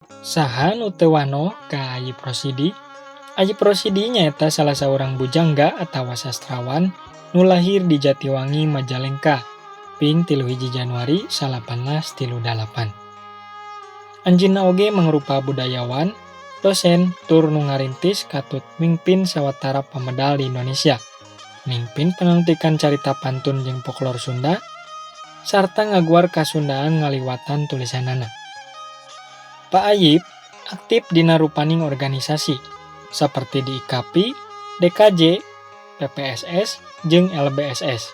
Saha nu teu wanoh ka Ayip Rosidi? Ayip Rosidi nyaeta salah saurang bujangga atawa sastrawan nu lahir di Jatiwangi, Majalengka, ping 31 Januari 1938. Anjeunna oge mangrupa budayawan, dosen, tur nu ngarintis katut mingpin sawatara pamedal di Indonesia, mingpin panangtikan carita pantun jeung folklor Sunda, sarta ngaguar kasundaan ngaliwatan tulisanana. Pak Ayip aktif dina rupaning organisasi, saperti di IKAPI, DKJ, PPSS, jeung LBSS.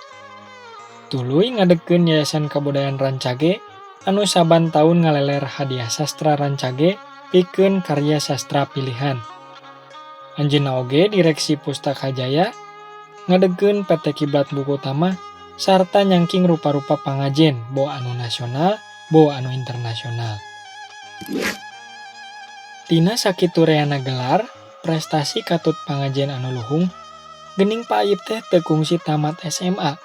Tuluy ngadegkeun Yayasan Kabudayaan Rancage anu saban taun ngaleler Hadiah Sastra Rancage pikeun karya sastra pilihan. Anjeunna oge direksi Pustaka Jaya, ngadegkeun PT Kiblat Buku Utama, sarta nyangking rupa-rupa pangajen boh anu nasional boh anu internasional. Tina sakitu reana gelar, prestasi katut pangajen anu luhung, geuning Pak Ayip teh teu kungsi tamat SMA.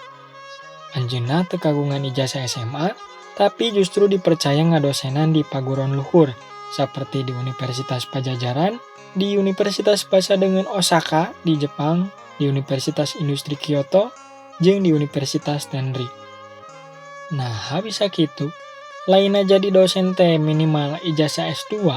Anjeunna teu kagungan ijazah SMA, tapi justru dipercaya ngadosenan di paguron luhur, saperti di Universitas Padjadjaran, di Universitas Pasadeungeun Osaka di Jepang, di Universitas Industri Kyoto, jeung di Universitas Tenri. Naha bisa kitu? Lainna jadi dosen teh minimal ijazah S2.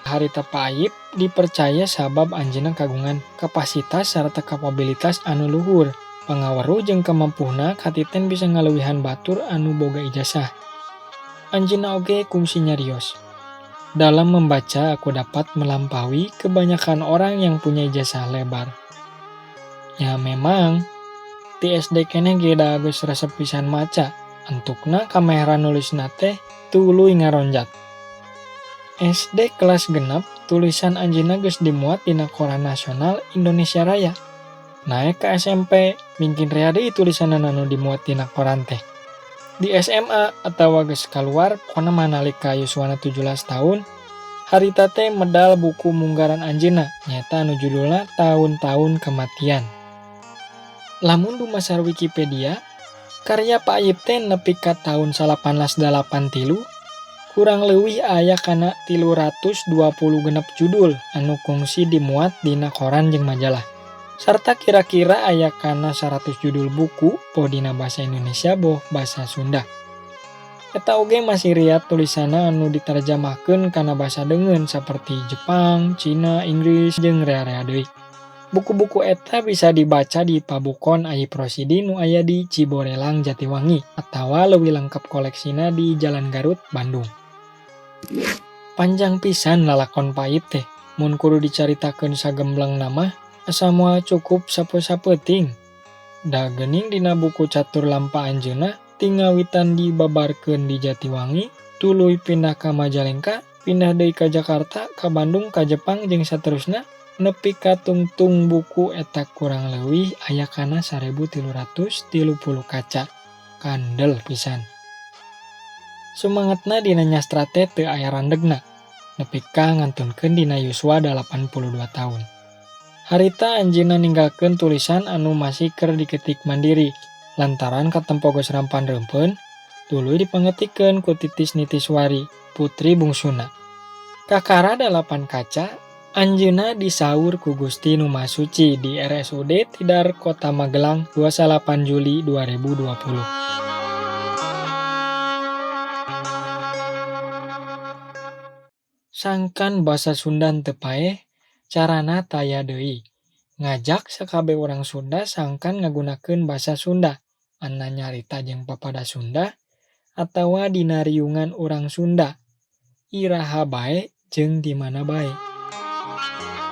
Harita Pak Ayip dipercaya sabab anjeunna kagungan kapasitas sarta kapabilitas anu luhur. Pangaweruh jeung kamampuhna katiten bisa ngaleuwihan batur anu boga ijazah. Anjeunna oge kungsi nyarios, "Dalam membaca aku dapat melampaui kebanyakan orang yang punya ijazah lebar." Ya memang, ti SD keneh ge da geus resep pisan maca, antukna kamaheran nulisna teh tuluy ngaronjat. SD kelas 6 tulisan anjeunna geus dimuat dina koran nasional Indonesia Raya. Naek ka SMP, mingkin rea deui tulisanana nu dimuat dina koran teh. Di SMA atawa geus kaluar pokona mah nalika yuswana 17 tahun, harita teh medal buku munggaran anjeunna nyaeta anu judulna Tahun-Tahun Kematian. Lamun dumasar Wikipedia, karya Pak Ayip teh nepi ka taun 1983 kurang leuwih aya kana 326 judul anu kungsi dimuat dina koran jeung majalah. Sarta kira-kira aya kana 100 judul buku boh dina basa Indonesia boh basa Sunda. Eta oge masih riat tulisanna anu diterjemahkeun kana basa deungeun saperti Jepang, Cina, Inggris, jeung rea-rea deui. Buku-buku eta bisa dibaca di Pabukon Ayip Rosidi nu aya di Ciborelang, Jatiwangi, atawa leuwih lengkap koleksina di Jalan Garut, Bandung. Panjang pisan lalakon Pak Ayip teh, mun kudu dicaritakeun sagemblengna mah asa moal cukup sapoe-sapeuting. Da geuning dina buku Catur Lampa anjeunna ti ngawitan dibabarkeun di Jatiwangi, tuluy pindah ka Majalengka, pindah deui ka Jakarta, ka Bandung, ka Jepang jeung saterusna, nepi ka tungtung buku eta kurang leuwih aya kana 1330 kaca. Kandel pisan. Sumangetna dina nyastra teh teu aya randegna, nepi ka ngantunkeun dina yuswa 82 taun. Harita anjeunna ninggalkeun tulisan anu masih keur diketik mandiri, lantaran katempo geus rampan-reumpeun, tuluy dipangetikeun ku Titis Nitiswari, putri bungsuna. Kakara 8 kaca, anjeunna disaur ku Gusti Nu Maha Suci di RSUD Tidar Kota Magelang 28 Juli 2020. Sangkan basa Sunda teu paeh, carana taya deui. Ngajak sakabeh urang Sunda sangkan ngagunakeun basa Sunda, ana nyarita jeung papada Sunda, atawa dina riungan urang Sunda, iraha bae jeung di mana bae.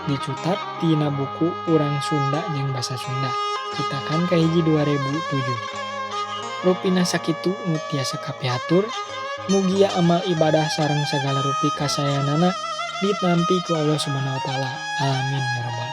Dicutat tina buku Urang Sunda jeung Basa Sunda, citakan kahiji 2007. Rupina sakitu nu tiasa kapihatur, mugia amal ibadah sareng sagala rupi kasaeanana ditampi ku Allah Subhanahu wa taala. Amin ya rabbal